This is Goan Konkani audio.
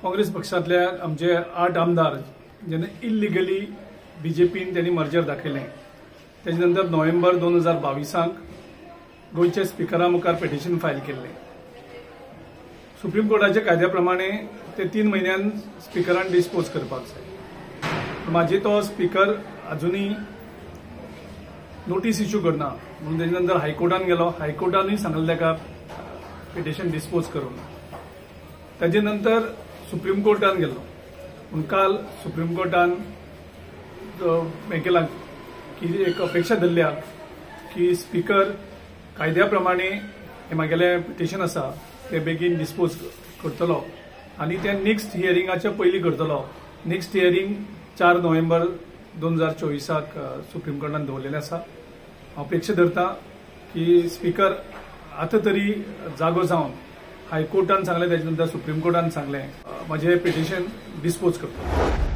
काँग्रेस पक्षांतल्या आमचे 8 आमदार जेन्ना इल्लिगली बीजेपीन त्यांनी मर्जर दाखयलें, तेजे नंतर नोव्हेंबर 2022 गोंयच्या स्पिकरा मुखार पिटिशन फायल केल्लें. सुप्रीम कोर्टाच्या कायद्या प्रमाणे ते 3 म्हयन्यान स्पिकरान डिस्पोज करपाक जाय. म्हाजे तो स्पिकर अजुनूय नोटीस इश्यू करना म्हणून तेजे नंतर हायकोर्टान गेलो. हायकोर्टानूय सांगलें ताका पिटिशन डिस्पोज करून. ताजे नंतर सुप्रीम कोर्टान गेलो. पूण काल सुप्रीम कोर्टान हें केलां की एक अपेक्षा धरल्या की स्पिकर कायद्या प्रमाणे हें म्हागेलें पिटिशन आसा ते बेगीन डिस्पोज करतलो आनी ते नेक्स्ट हियरिंगाच्या पयलीं करतलो. नेक्स्ट हियरिंग 4 नोव्हेंबर 2024 सुप्रीम कोर्टान दवरलेलें आसा. हांव अपेक्षा धरता की स्पिकर आतां तरी जागो जावन हायकोर्टान सांगलें, तेजे नंतर सुप्रीम कोर्टान सांगलें, म्हाजें पिटिशन डिस्पोज करतलो.